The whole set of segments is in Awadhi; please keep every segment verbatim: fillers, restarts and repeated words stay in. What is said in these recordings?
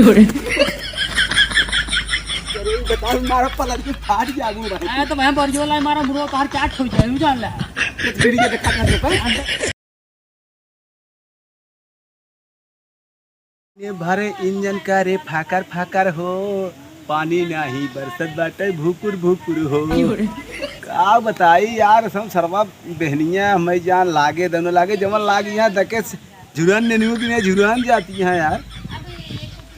अरे, ई बताओ, मारा पलट के फाट गया आगू भाई। ए, तो मैं बरजो लाई मारा, मुड़वा तोहार चाट हो जाए, उ जान ले। तो बीड़ी के देखा था तो पर। ये भरे इंजन का रे फाकर फाकर हो, पानी नाही बरसत बाटे भुकुर भुकुर हो। का बताई यार, सब सरवा बहनिया हमें जान लागे, दोनों लागे, जवन लागे यहाँ दके झुरन ने न्यू दिन झुरन जाती हैं यार,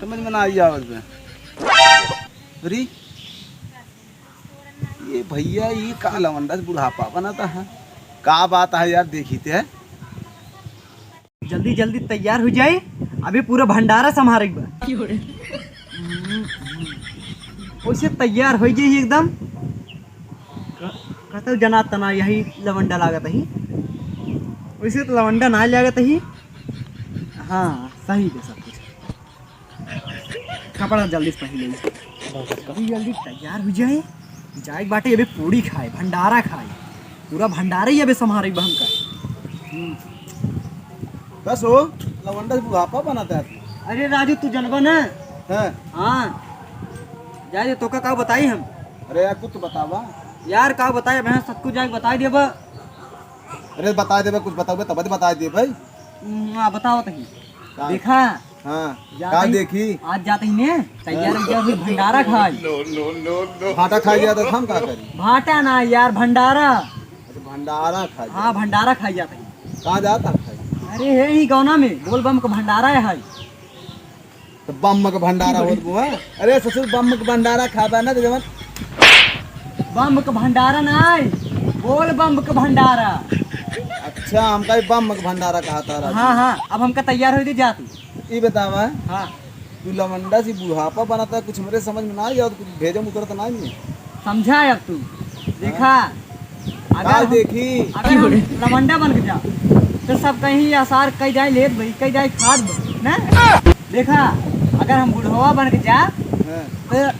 समझ में ना आई आवत बे। अरे, ये भैया, ये का लवंडा से बुढ़ापा बनाता है? का बात है यार, देखी ते। जल्दी जल्दी तैयार हो जाए, अभी पूरा भंडारा संभारे के बा। वैसे तैयार हो जाए एकदम। क-, कतौ जना तना यही लवंडा लागत ही। वैसे तो लवंडा ना लागत ही। हाँ, सही बे सब कुछ। कपड़ा जल्दी से पहन ले। जल्दी जल्दी तैयार हो जाए, जाए के बाटे अबे पूड़ी खाए, भंडारा खाए, पूरा भंडारा ही अबे संभारे बा हमका। हम्म। बस हो, लवंडा से बुढ़ापा बनाता है तू। अरे राजू, तू जनबा ना? हाँ। हाँ। जाए दे, तोका का बताई हम? अरे यार, कुछ तो बतावा। यार, का बताए, मैं सब कुछ जाके बताई देबा। अरे बताई देबा, कुछ बताओ, तब तो बताई देबा भाई। हम्म, हाँ, बताओ तही। का? देखा? हाँ, जात का ही, देखी? आज जात ही ने, तैयार हो गया, अभी भंडारा खाई। भाटा खाई जात, हम का करी? भाटा ना यार, भंडारा। अच्छा, भंडारा खाई हाँ, जात। भंडारा खाई जात ही। कहाँ जात है खाई? अरे, हे ही गौना में, बोल बम का भंडारा है। तो बम का भंडारा होत बुआ? अरे ससुर, बम का भंडारा खाबा ना, तो जवन बम का भंडारा ना आए, बोल बम का भंडारा। अच्छा, हमका ही बम का भंडारा कहता रहा। हाँ, हाँ, अब हमका तैयार हो दे जा तू। ई बतावा, हाँ। तू लवंडा से बुढ़ापा बनाता है, कुछ मेरे समझ में ना आया, कुछ भेजम उतरत ना है। समझा अब तू, देखा, हाँ। अगर का हम, देखी? अगर हम लवंडा बन के जा, तो सब कहीं आसार कई जाए लेत भाई, कई जाए खाद भाई, ना? देखा, अगर हम बुढ़वा बन के जा, हाँ। तो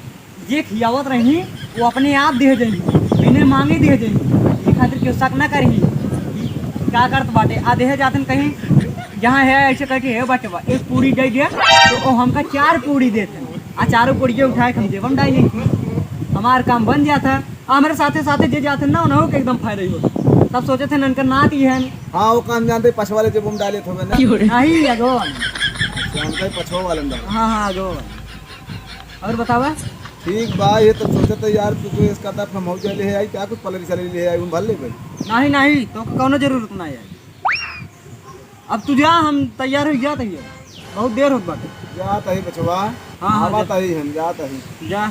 जे खियावत रही, वो अपने आप देह जाई, बिने मांगे देह जाई। ये खातिर केहू शक ना करही कि का करत बाटे। आ देह जातन कहीं, जहाँ है ऐसे करके है बाटे बा, एक पूरी दे दिया, तो वो हमका चार पूरी देत हैं। आ चारों पूरी उठाए के हम जेबम डाल लें। हमार काम बन जाता। आ हमारे साथे साथे जे जाते ना, उन्हों के एकदम फायदा ही होता। तब सोचे थे, ननकर नाती है। हाँ, वो काम जानते, पछवाले जेबम डाले थे ना। नहीं, अगो। अच्छा, हमका ही पछवा वाले में डाले। हाँ, हाँ, अगो। और बतावा? ठीक बा, ये तो सोचत है यार, तू तो इसका तरफ हम हो जाए ले आई, क्या कुछ पलरी सलरी ले आई, हम भर ले भाई। नहीं, नहीं, तो कौनो जरूरत ना है। अब तू जा, हम तैयार हो गया तैयार, बहुत देर होत बाटे। जा तही बचवा, हाँ, हाँ, आवा जा। तही हम, जा तही। जा।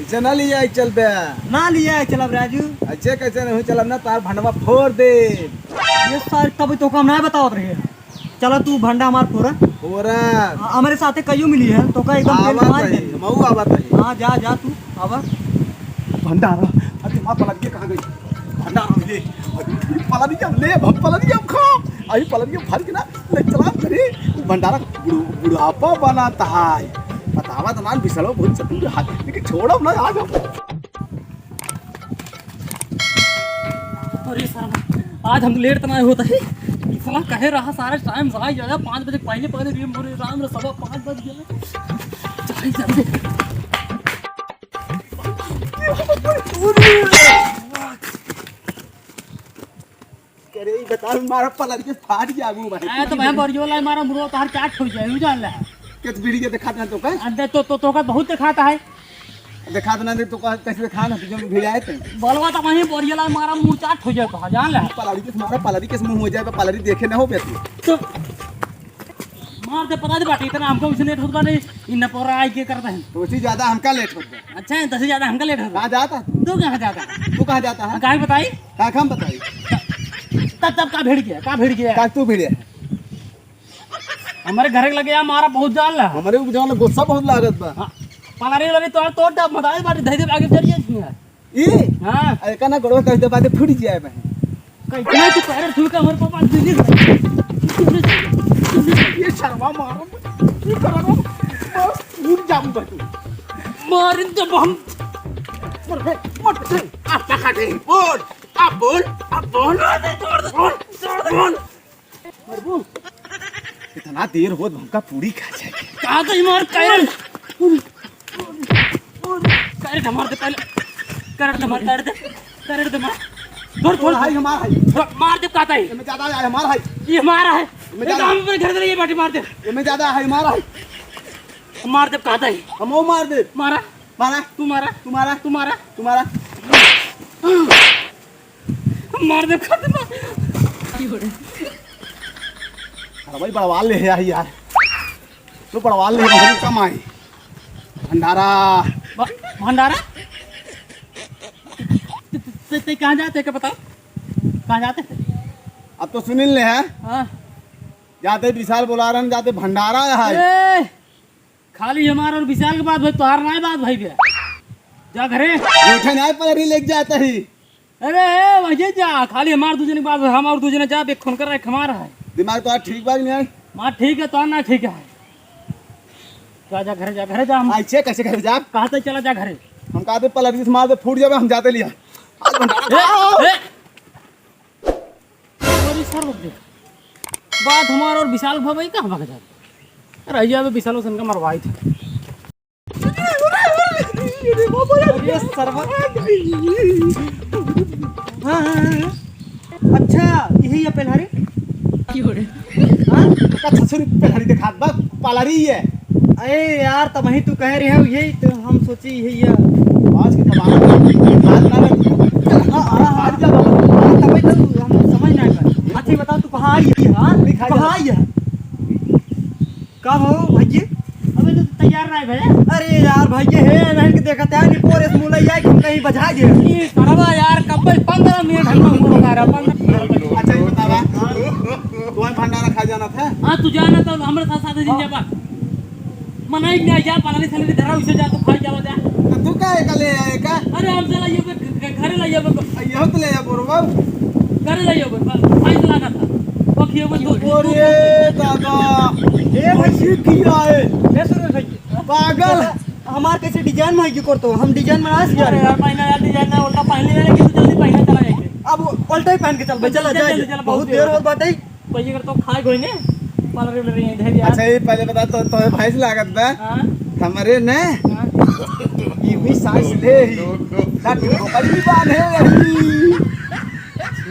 ऐसे ना लिया चल बे। ना लिया चलब राजू। ऐसे कैसे नहीं चलब ना, तार भंडवा फोड़ दे। ये सार तब तो काम ना बतावत रहे। चला तू भंडा हमार फोरा। फोरा। हाँ, हमारे साथे कईयो मिली है, तो का एकदम तेल आवा मार तही, दे। मऊ आवा तही। हाँ, जा, जा तू, आवा। भंडारा, अरे माँ पलनिया कहाँ गई? भंडारा ये, पलनिया ले, हम पलनिया हम खाओ। अभी पलनिया भर के ना, ले चला करे, भंडारा बुढ़-, बुढ़ापा बनाता है। बतावा तो ना, बिसलवा बहुत चतुर है, लेकिन छोड़ो ना, आज हम अरे साला, आज हम लेट तना होता है। साला कहे रहा सारा टाइम से आ जाएगा, पाँच बजे पहले, पहले रे मोरे राम रे, सवा पाँच बज गया। चल जल्दी। अरे, ई बताओ, मारा पलट के फाट गया आगू भाई। ए, तो मैं बरियो लाई मारा, मुड़वा तोहार चाट हो जाए, उ जान ले। के बीड़ी के दिखाता है तो का? अंदर तो, तो, तो का बहुत दिखाता है। दिखा देना, नहीं तो का, कैसे दिखा ना, तुझे भिड़ाए थे। बोलवा तो वहीं बरियो लाई मारा, मुड़ चाट हो जाए, कहा जान ले। पलड़ी के मारा, पलड़ी के मुंह हो जाए, पलड़ी देखे ना हो बे तू। तो मार दे, पता दे बाटे, इतना हमको उसे लेट होत बा नहीं, इन नपोरा आई के करता है। तो उसी ज्यादा हमका लेट होत बा। अच्छा है, तसे ज्यादा हमका लेट होत बा। कहाँ जाता? तू कहाँ जाता? तू कहाँ जाता है? काहे बताई? का काम बताई? तब, तब का भिड़ गया, का भिड़ गया? का तू भिड़े? हमारे घर के लगे यार मारा बहुत जान ला। हमारे ऊपर जान ला, गुस्सा बहुत लागत बा। हाँ, पलारी वाली तोड़, तोड़ दे, बताई बाटे, धई दे, आगे चलिए इसमें। ई? हाँ। अरे, का ना गोड़वा कस दे, बाटे फूट जाए बहन। कहीं ना तू पैर छू के हमारे पापा दीदी। ये शर्मा मारो, ये करो, बस फूट जाऊंगा तू। मार दे हम। मत, मत, आप क्या खाते हैं? बोल, आप बोल, आप बोल। छोड़ दे, छोड़ दे, छोड़ दे। बोल। प्रभु, इतना देर होत, हमका पूरी खा जाए। कहाँ से मार, कैरेट? कैरेट मार दे पहले। कैरेट मार, कैरेट दे। कैरेट दे मार। छोड़, छोड़। हाय, हमार हाय। छोड़, मार दे, कहता है। एमे ज्यादा है, हमार हाय। ये हमारा है। एमे ये ज्यादा। गाँव में घर से ये बाटी मार दे। एमे ज्यादा है, हमार हाय। मार दे, कहता है। हम वो मार दे। मारा। मारा। तू मारा। तू मारा। तू मारा। तू मारा। मार दे, खत्म। अरे भाई, बड़वाल ले यार, यार। तू बड़वाल ले, भाई, कम आई। भंडारा। ब-, भंडारा? ते, ते, ते कहाँ जाते, क्या पता? कहाँ जाते? अब तो सुनिल ले है। हाँ। जाते विशाल बोला रहन, जाते भंडारा है। ए! खाली हमार और विशाल के बात भाई, तोहार नाय बात भाई बे। जा घरे। उठे नाय पलरी लेके जाता ही। अरे, ए, वही जा, खाली हमार दू जने के बात, हम और दू जने जा, बे खून कर रहे, हमार है। दिमाग तो आज ठीक बात नहीं है। माँ ठीक है, तो ना ठीक है। जा, जा घरे, जा घरे जा, हम ऐसे कैसे घरे जा? कहा तो चला जा घरे। हम कहते पलरी से मार दे, फूट जावे, हम जाते लिया। आज भंडारा ए, ए, अरे सर, रुक दे। बात हमार और विशाल भा भाई कहाँ भाग जाते? अरे, आइए, अबे विशाल हुसैन का मरवाई थे। अरे सरवा। हाँ, हाँ, हाँ। अच्छा, यही है पेल्हारी? हाँ? का ससुर पेल्हारी दिखात बा, पालरी है। अरे यार, तब वही तू कह रहे हो, यही तो हम सोची, यही है। आज के जमाने में बात ना कर। हाँ, हाँ, हाँ। आज का बात। हाँ, तभी तो हम समझ ना पाए। अच्छा, ये बताओ, तू कहाँ आई है, हाँ? दिखा कहाँ दे। आई है? का हो, भैया? अबे, तू तैयार ना है, भैया? अरे यार, भैया, हे, बहन के देखत है, निपोर इस मुलई आई, तुम कहीं बजा गए। ई सरवा यार, कब से पन्द्रह मिनट हम लोग को लगा रहा, पन्द्रह मिनट। अच्छा, ये बतावा, तुम्हें भंडारा खा जाना था? हाँ, तू जाना तो हमारे साथ, साथ ही हाँ। जाबा। मनाई नहीं जा, पलानी सलानी धरा, उसे जा, तो खाई जावा जा। तो तू का एका ले आए का? अरे, हम चला ये पे, घ-, घ-, घरे ला ये पे। आ, यहो तो ले जा, बोरो बाबू। घरे ला ये पे, बस, खाई चला ना था। वो खियो में दो, दो, दो, अरे दादा, ए भाई, सीख गया है। ए सुरेश भाई। पागल। हमार कैसे डिजाइन में है कि करतो? हम डिजाइन में आज यार। अरे यार, पहना यार, डिजाइन ना उल्टा पहन ले, लेकिन तू जल्दी पहना चला जाएंगे। अब उल्टा ही पहन के चल भाई, चला जल्दी, जाएंगे। जल्दी चला, बहुत बहुत देर देर हो बाटे। पहिले कर तो खाए गए ने, पलरी उलरी नहीं धरी यार। अच्छा, ये पहले बता तो, तो भैंस लागत बा। हाँ। हमरे ने। हाँ। ये भी सांस ले ही। ना तू बड़ी बात है यही।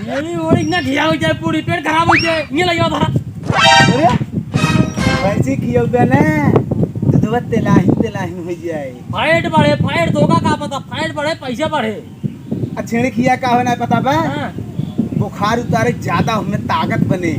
ये भी ओड़ी ना घिया हो जाए, पूरी पेट खराब हो जाए। ये ले जाओ धरा। अरे, भैंसी खियौबे ने, दूधवा तेलाही तेलाही हो जाए। फैट बढ़े, फैट, तोका का पता, फैट बढ़े, पैसा बढ़े। आ छेड़ी खिया का होना है पता बा? हाँ। बुखार उतारे ज्यादा, हमें ताकत बने।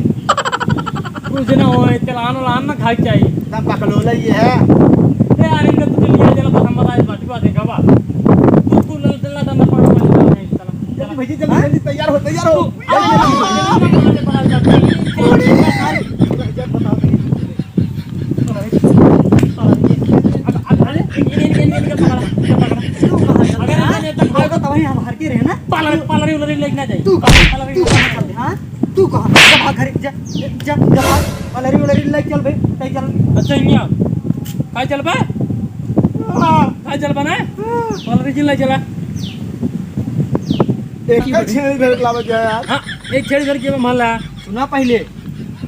कुछ ना होए, तेलान उलान ना खाए के चाहिए। तब बकलोला ये है। ए यार, इनका तुझे लिया चला, बस हम बताए, बाटी बात है, का बा? तू, तू लल-, लल-, लल-, लल-, लल-, लल-, चला, चला। जल्दी भैया, जल्दी, हाँ? जल्दी तैयार हो, तैयार हो। तू, आ, आ, आ, आ, आ, आ, आ, आ, आ, आ, आ, तवही हम हर के रहे ना। पालर, पालरी उलरी लेके ना जाई। तू कहाँ? पालरी तू कहाँ चल? हाँ? तू कहाँ? जा भाग घरे, जा, जा, जा भाग। पालरी उलरी लेके चल बे, तै चल। अच्छा, इनिया। काय चल बा? हाँ। काय चल बा ना? हाँ। पालरी जिन ले चला। एक ही छेड़ी घर लावा जाए यार। हाँ, एक छेड़ी घर के मान ला। सुना पहिले,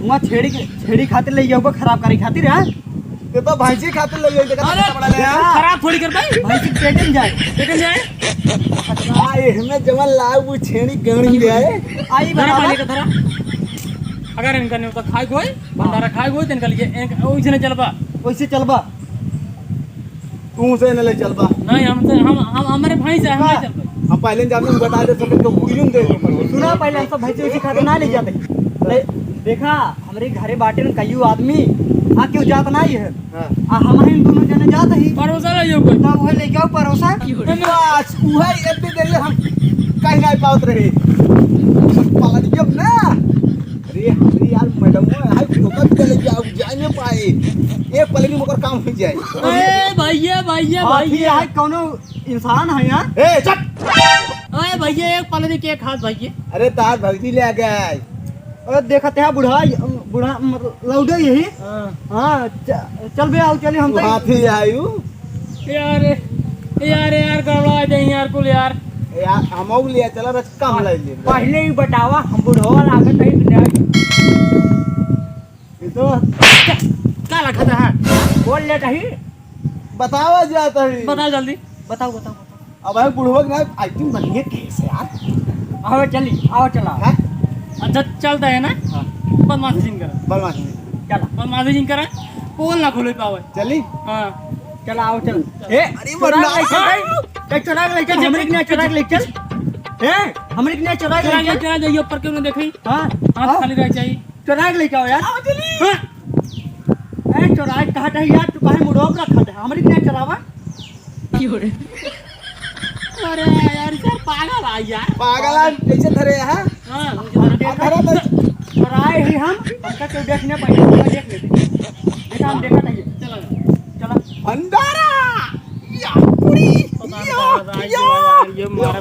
वहाँ छेड़ी के, छेड़ी खातिर ले जाओगे, खराब करे खातिर, हाँ? ये तो भैंसी खातिर ले जाओगे, अरे, कितना बड़ा ले, हाँ? खराब थोड़ी कर भाई। भैंसी पेटन जाए। पेटन जाए? अच्छा, ये हमें जवन लाओ, वो छेड़ी गण ही जाए। आई धरा बराबर। पानी का धरा। अगर इनका नहीं होता खाए कोई, भंडारा खाए कोई, तो इनका लिए एक, ओइसे नहीं चल पा। ओइसे चल पा। तू उसे न ले चल बा। नहीं, हम तो, हम, हम, हमारे भाई से, हम नहीं चल पाए। हम पहले जाते हैं, बता दे, सब तो बुढ़ियों दे दो। सुना, पहले हम सब भैंसी वैसी खाते ना ले जाते। ले, देखा, हमरे घरे बाटे न कईयो आदमी, आ केहू जात ना ही है। हाँ। आ हम ही दोनों जने जात ही। परोसा ले जाओ कोई। तब वह लेके आओ परोसा। बस, वह इतनी देर ले हम कहीं नहीं पावत रहे। पलट गया ना। अरे, हमरे यार, मैडम, वो है, तो कब चले जाओ, जाए नहीं पाए। एक पलरी में ओकर काम हो जाए। ए, भैया, भैया, हाँ, भैया। ठीक है, कौनो इंसान है यार? ए, चुप! ए, भैया, एक पलरी के एक हाथ, भैया। अरे, तार भौजी ले आ गए। अरे, देखत है, बूढ़ा, बूढ़ा, मतलब, लौटे यही। हाँ। हाँ, च-, चल बे, आओ, चले हम तू तो। हाथी आयु। यार, यार, यार, गड़बड़ा जाए यार, कुल यार। यार, हम ले चला, बस कम ले ले। पहले ही बतावा, हम बुढ़वा लागत है कि नहीं? ये तो का, का लखत है? बोल ले कहीं। बतावा जात है। बताओ जल्दी। बताओ, बताओ, बताओ। अब है बुढ़वा के ना एक्टिंग बढ़िया कैसे यार? आओ चली, आओ चला। हैं? अच्छा चलता है ना? हाँ। बदमाशी जिन करा। बदमाशी। चला। बदमाशी जिन करा। पोल ना खोले पावे। चली? हाँ। चला, आओ चल। ए, अरे चोराक बदमाश। लइका है। ए, चोराक लइका, हमरे के ना चोराक लइका। ए, हमरे के ना चोराक चला लइका। जाइए, चला जाइए, ऊपर क्यों ना देखी? हाँ, हाथ हाँ। खाली रह जाई। चोराक लइका हो यार। हाँ। ए, चोराक कहा है यार, तू काहे मुड़वा पर रखा है? हमरे के ना चोरावा। क्यों रे? अरे यार, इधर पागल आ यार। पागल आ, कैसे धरे है? हाँ, आ, धरा तो। चोराए ही हम, हमका क्यों देखने पाए, हमका देख लेते। देखा, हम देखा था ये। चला। चला। भंडारा! या पूरी! पता नहीं या, कहाँ से आई या। चला यार, ये मारा